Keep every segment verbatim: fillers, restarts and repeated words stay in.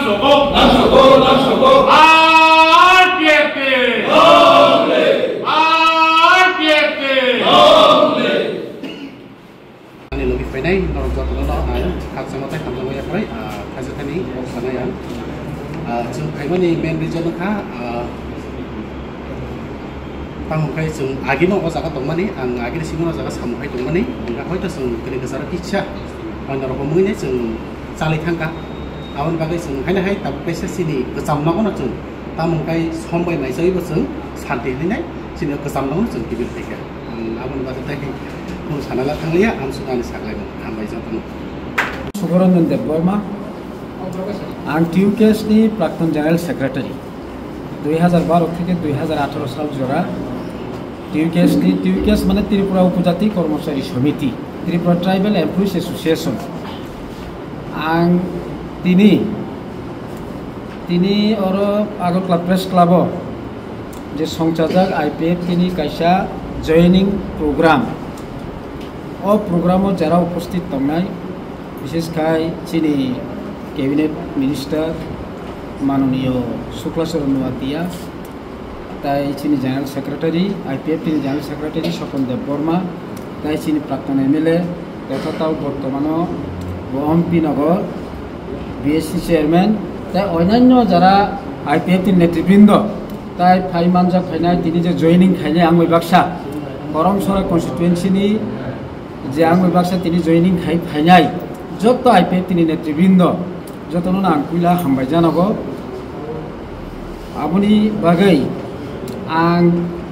R P F T! R P F T! Ani logi phainai norok jotono no ang khakchangma tei hamjakma yaphai, ah, khaisa thani kok sanai ang. Ah, chwng phaimani main reason wngkha, ah, tamo khe chwng agino o jaga tongmani, ang agini simi o jaga samung khai tongmani, wngkha hoito chwng kwrwi kwcharo kisa hoi norok wngwi nai chwng chalwi thangkha. Aboni bagwi chwng haino hai tabuk kaisa chini kwcham nogono chwng tamo khe som bai maisawibo chwng santi hinwi nai chini kwcham nogono chwng kibil phaikha. Ang aboni bagwi tei khe kunu sana la thangliya, ang suknani saklaimung. Hambai jotono. Suboranjan Debbarma, ang T U K S ni Prakton General Secretary. Dui hajar baro theke dui hajar atharo sal jora T U K S ni, T U K S mane Tripura Upojati Kormochari Somiti, Tripura Tribal Employees Association. Ang tini, tini oro Agartala Press Club o je songchajak I P F T ni kaisa joining program. O program o jara uposthit tongnai, bishes khai chini Cabinet Minister Manoniyo Shukla Charan Noatia, tai chini General Secretary, I P F T ni General Secretary Sopon Debbarma, tai chini Prakton M L A, totha tao bortomano bo M P Nagar, B S C Chairman, tai onyanyo jara I P F T ni netribrindo, tai phai manjak phainai tini je joining khainai ang bai baksa, Karamsora constituency ni je ang bai baksa tini joining khai phainai, joto I P F T ni netribrindo, jotono ang puila hambai janago. Aboni bagwi ang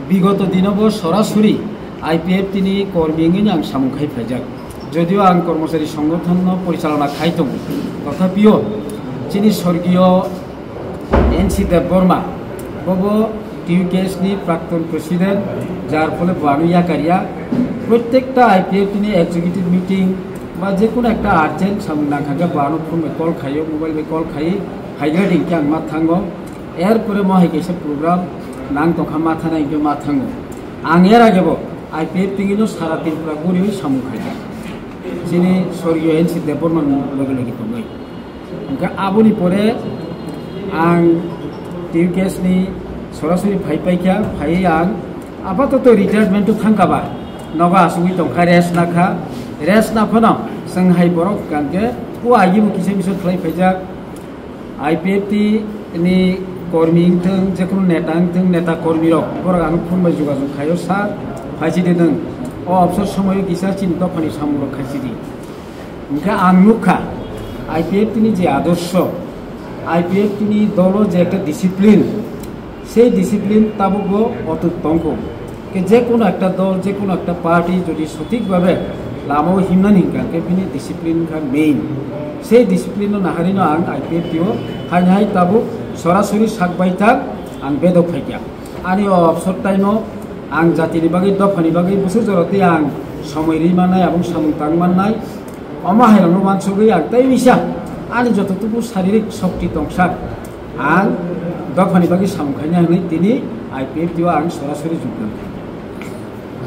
bigoto dinobo sorasori I P F T ni kormi wngwi ang samung khai phaijak. Jodio ang kormochari songgothonno porichalona khai tongo, tothapio chini sorgiyo N C Debbarma, bobo T U K S ni Prakton President, jar phole bo ano yakar ya. Prottekta I P F T ni executive meeting ba je kono ekta urgent samung nangkha khe bo ano phone bai call khaio, mobile bai call khai, phaigra di hwnkhe ang ma thango. Er pore mo hai kaisa program nang tongkha, ma thanai hwnkhe ma thango. Ang er age bo I P F T ni no sara Tripura guriwi samung khaikha. Chini sorgiyo N C Debbarma loge loge tongwi. Hingke aboni pore ang T U K S ni sorasori phai paikha, phaiwi ang apatoto retirement o thangkha ba, nogo asugwi tongkha, rest nakha, rest naphano chwng hai borok hingke o agimo kisa misa khlai phaijak, I P F T ni kormi wngthung, jekono neta wngthung, neta kormi rok, borok ang phone bai jogajog khaio, sa phaisidi nwng, o obsor somoio kisa chini dophani samung rok khaisidi. Hingke ang nukha, I P F T ni je adorsho, I P F T ni dolo je ekta discipline, sei discipline tabukbo otut tongkho. Ke je kono ekta dol, je kono ekta party jodi sothik bhabe lamao himnani hingka, ke bini discipline kha main. Sei discipline no naharino ang I P F T o hai hai tabuk sorasori sak bai tak ang bedok phaikya. Ani o obsor time o ang jatini bagwi, dophani bagwi, bwswk jorotwi ang somoi ri mannai, abong samung tang mannai. Omo hairokno wansugwi ang tei misa ani joto tubu saririk shokti tongsak ang dophani bagwi samung khaina hwnwi tini I P F T o ang sorasori jogdan khaikha.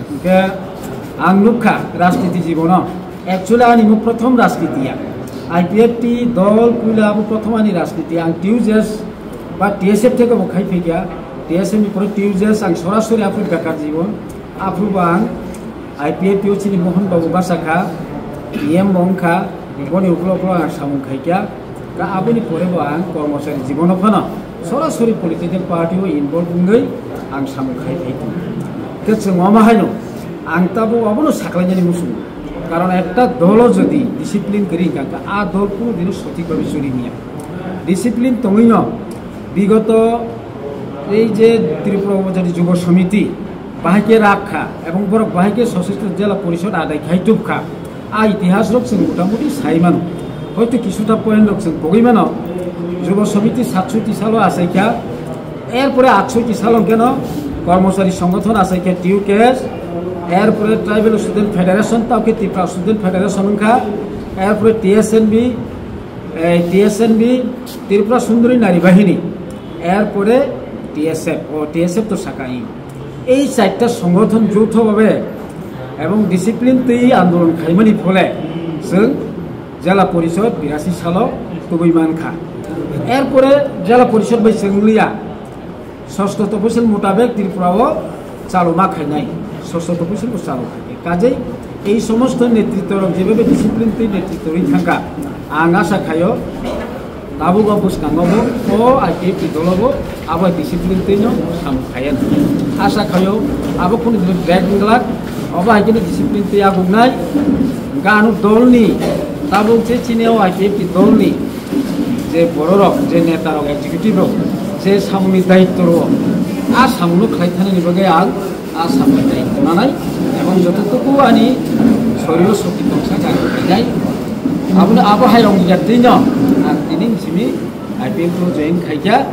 Hingke ang nukha rajniti jibono, actually ani mo prothom rajniti ya. I P F T dol puila abo prothom ani rajniti, ang T U J S ba T S F theke bo khai phaikha, T S F ni pore T U J S ang sorasori aphuru bekar jibon, aphuru bo ang I P F T o chini Mohon Babu basa kha, E M bo wngkha, boni ukhlo ukhlo ang samung khaikha. Ka aboni pore bo ang kormochari jibono phano sorasori political party o involve wngwi ang samung khai phai tongo. Khe chwng omo haino ang tabuk obono saklainani muchungo. Karon ekta dolo jodi discipline kwrwi wngkha, khe a dol kunu dino sothik bhabe choli niya. Discipline tongwino bigoto ei je Tripura Upojati Jubo Samiti, bahai khe rak kha, ebong borok bahai khe Sosistro Jela Porishod adai khai tub kha. A itihas rok chwng mota moti sai mano. Hoito kisuta point rok chwng pogwi mano. Jubo Samiti satsoti salo achai kha. Erpore atsoti salo hwnkhe no Kormochari Songothon achai kha T U K S. Erpore Tribal Student Federation, tao khe Tripura Student Federation wngkha. Erpore T S N B, eh, T S N B, Tripura Sundari Nari Bahini. Erpore T S F, o T S F to saka i. Ei chaita songothon joutho bhabe ebong discipline twi andolon khaimani phole chwng Jela Porishod birasi salo tubui mankha. Erpore jela porishod bai chwng liya, sosto toposil mutabek Tripura o chaluma khainai, sosto toposil bo chalu khainai. Kajei ei somosto netritto rok jebebe discipline tei netritto ri thangkha, ang asa khaio tabuk o bwskango bo o I P F T dolo bo abo discipline tei no samung khaiya. Asa khaio abo kunu din break wngla, obo hai khe discipline tei agugnai ganu dolni tabuk je chini o I P F T dolni je bororok, je netarok, executive rok, je samungni daitto rok, a samungno khlai thanani bagwi ang a samungni daitto nanai, ebong jototoku ani soriro shokti tongsa kha khainai. Abono abo hai rok ya twino ang tini simi I P F T o join khaikha.